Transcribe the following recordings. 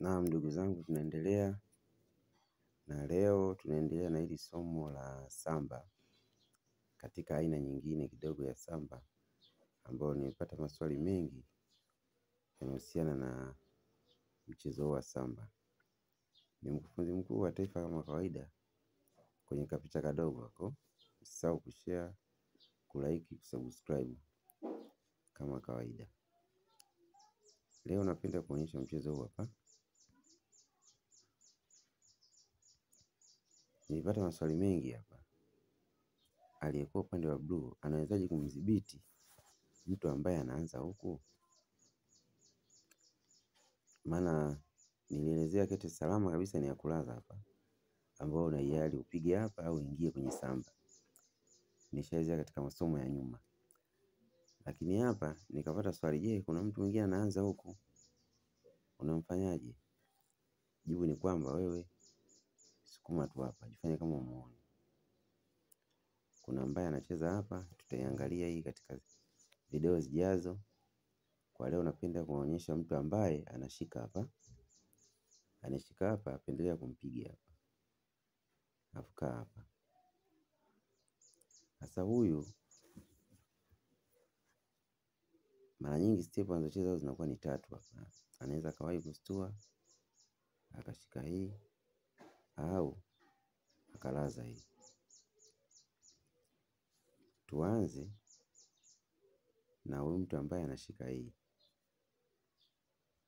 Naam, ndugu zangu, tunaendelea na leo tunaendelea na hili somo la samba katika aina nyingine kidogo ya samba ambayo nimepata maswali mengi yanahusiana na mchezo wa samba. Ni mkufunzi mkuu wa taifa kama kawaida kwenye kapicha kadogo hako. Usisahau kushare, kulike, kusubscribe kama kawaida. Leo napenda kuonyesha mchezo huu hapa. Nilipata maswali mengi hapa. Aliyekuwa upande wa blue anawezaje kumdhibiti mtu ambaye anaanza huku? Maana nilielezea kete salama kabisa ni ya kulaza hapa, ambao una hiari upige hapa au uingie kwenye samba. Nishaelezea katika masomo ya nyuma. Lakini hapa nikapata swali, je, kuna mtu mwingine anaanza huku, unamfanyaje? Jibu ni kwamba wewe sukuma tu hapa, jifanye kama umuone. Kuna ambaye anacheza hapa, tutaiangalia hii katika video zijazo. Kwa leo napenda kuonyesha mtu ambaye anashika hapa. Anashika hapa, pendelea kumpiga hapa. Afuka hapa. Sasa huyu mara nyingi step anazocheza zinakuwa ni tatu hapa. Anaweza kawahi kustua, akashika hii au akalaza hii. Tuanze na huyu mtu ambaye anashika hii.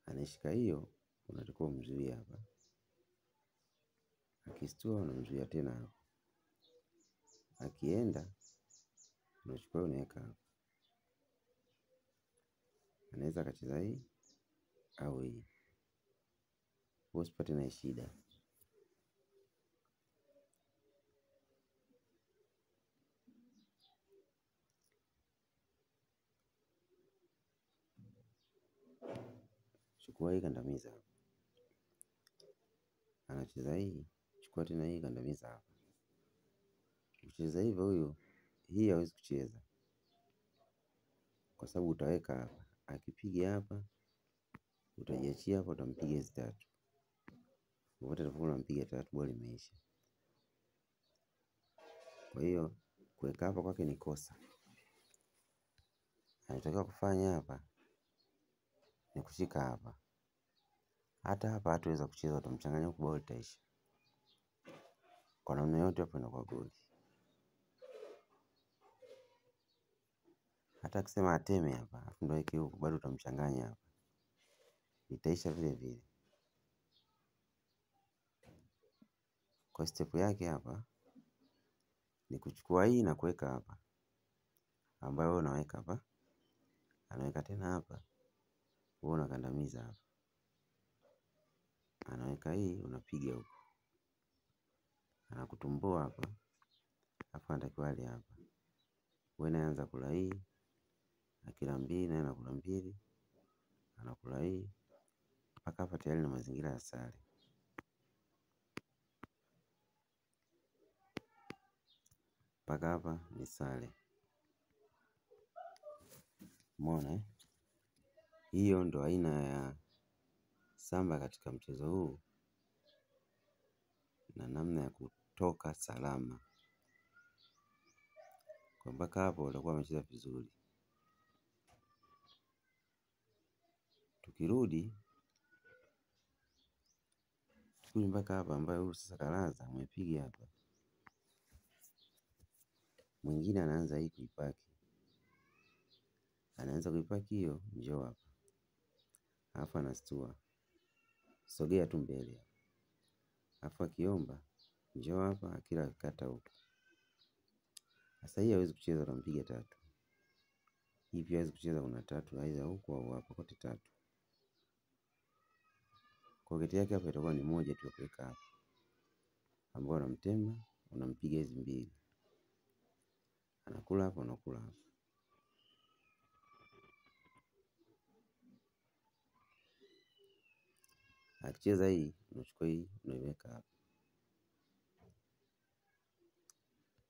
Anashika hiyo, unatakiwa umzuie hapa. Akistua unamzuia tena hapa. Akienda unachukua unaweka hapa. Anaweza akacheza hii au hii. Usipate na shida. Chukua hii kandamiza hapa. Anacheza hii, chukua tena hii kandamiza hapa. Ukicheza hivyo huyu, hii hawezi kucheza. Kwa sababu utaweka hapa. Akipiga hapa, utajiachia hapa, utampiga hizi tatu. Popote utakapokuwa unampiga tatu, boli imeisha. Kwa hiyo kuweka hapa kwake ni kosa. Anatakiwa kufanya hapa ni kushika hapa. Hata hapa hatuweza kucheza, utamchanganya huku, boli itaisha. Kwa namna yote hapo inakuwa goli. Hata akisema ateme hapa, afu ndo aweke huku, bado utamchanganya hapa. Itaisha vile vile. Kwa step yake hapa ni kuchukua hii na kuweka hapa, ambayo wewe unaweka hapa, anaweka tena hapa, wewe unakandamiza hapa. Anaweka hii, unapiga huko. Anakutumbua hapa, afu anatakiwa ale hapa. Wewe unaanza kula hii, akila mbili naye anakula mbili, anakula hii mpaka hapa tayari na mazingira ya sare. Mpaka hapa ni sare. Umeona eh? Hiyo ndo aina ya samba katika mchezo huu na namna ya kutoka salama. Kwa mpaka hapo utakuwa umecheza vizuri. Tukirudi mpaka hapa ambayo huyu sasa kalaza, umepiga hapa. Mwingine anaanza hii kuipaki. Anaanza kuipaki hiyo, njoo hapa. Alafu anastua. Sogea tu mbele hapa. Alafu akiomba, njoo hapa, akila kata huko. Sasa hii hawezi kucheza, utampiga tatu. Hii pia hawezi kucheza, kuna tatu, aidha huku au hapa, kote tatu. Kwa kete yake hapa itakuwa ni moja tu ya kuweka hapa. Ambao unamtema, unampiga hizi mbili. Anakula hapa, unakula hapa. Akicheza hii, unachukua hii, unaiweka hapa.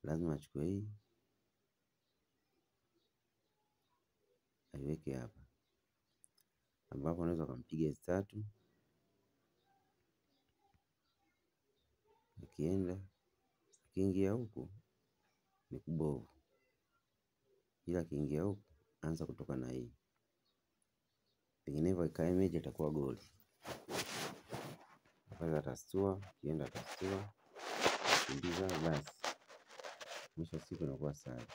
Lazima achukue hii, aiweke hapa. Ambapo unaweza kumpiga hizi tatu Akienda akiingia huku ni kubovu, ila akiingia huku anza kutoka na hii, vinginevyo ikae mechi itakuwa goli. Kwanza atastua, akienda atastua, kimbiza, basi mwisho wa siku inakuwa sare,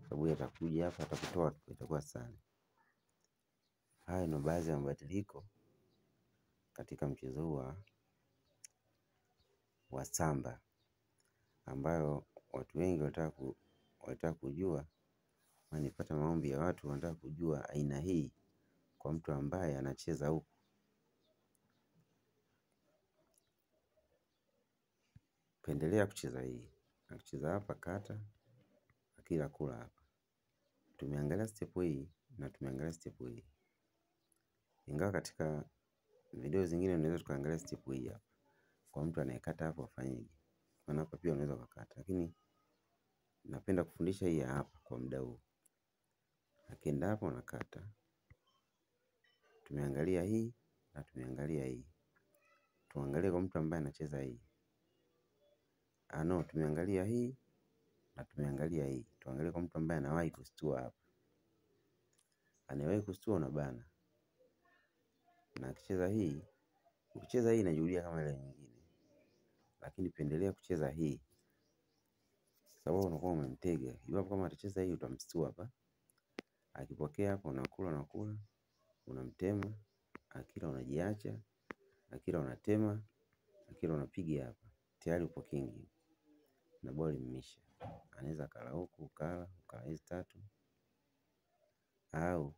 sababu atakuja hapa atakutoa, itakuwa sare. Haya ni baadhi ya mabadiliko katika mchezo huu wa samba ambayo watu wengi wanataka kujua. Nilipata maombi ya watu wanataka kujua aina hii kwa mtu ambaye anacheza huku. Pendelea kucheza hii, akicheza hapa kata, akila kula hapa. Tumeangalia step hii na tumeangalia step hii, ingawa katika video zingine unaweza tukaangalia step hii hapa kwa mtu anayekata hapo afanyeje, maana hapa pia unaweza kukata, lakini napenda kufundisha hii hapa kwa muda huu. Akienda hapo unakata. Tumeangalia hii na tumeangalia hii. Tuangalie kwa mtu ambaye anacheza hii. No, tumeangalia hii na tumeangalia hii. Tuangalie kwa mtu ambaye anawahi kustua hapa. Anawahi kustua unabana. Na akicheza hii, ukicheza hii inajirudia kama ile nyingine. Lakini pendelea kucheza hii. Sababu unakuwa umemtega. Iwapo kama atacheza hii utamstua hapa. Akipokea hapo unakula unakula, unamtema, akila unajiacha, akila unatema, akila unapiga hapa. Tayari upo kingi. Na boli mmisha. Anaweza kala huku, kala, ukala hizi tatu. Au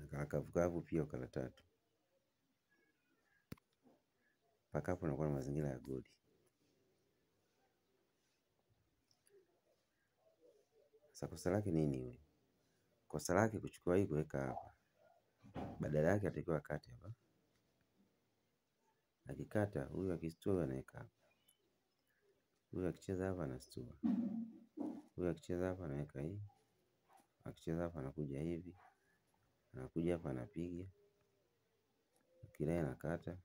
akala kavukavu pia ukala tatu. Mpaka hapo unakuwa na mazingira ya goli. Sasa kosa lake nini huyu? Kosa lake kuchukua hii kuweka hapa. Badala yake atakiwa akate hapa. Akikata huyu akistua anaweka hapa. Huyu akicheza hapa anastua. Huyu akicheza hapa anaweka hii. Akicheza hapa anakuja hivi. Anakuja hapa anapiga. Akilea anakata.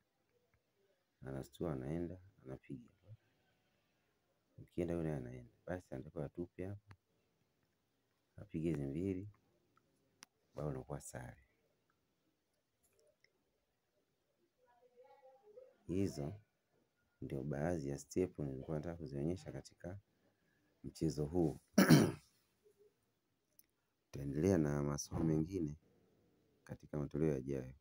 Anastua anaenda, anapiga. Ukienda yule anaenda. Basi anatakiwa atupe hapa. Apige hizi mbili. Bao linakuwa sare. Hizo ndio baadhi ya step nilikuwa nataka kuzionyesha katika mchezo huu. Tutaendelea na masomo mengine katika matoleo yajayo.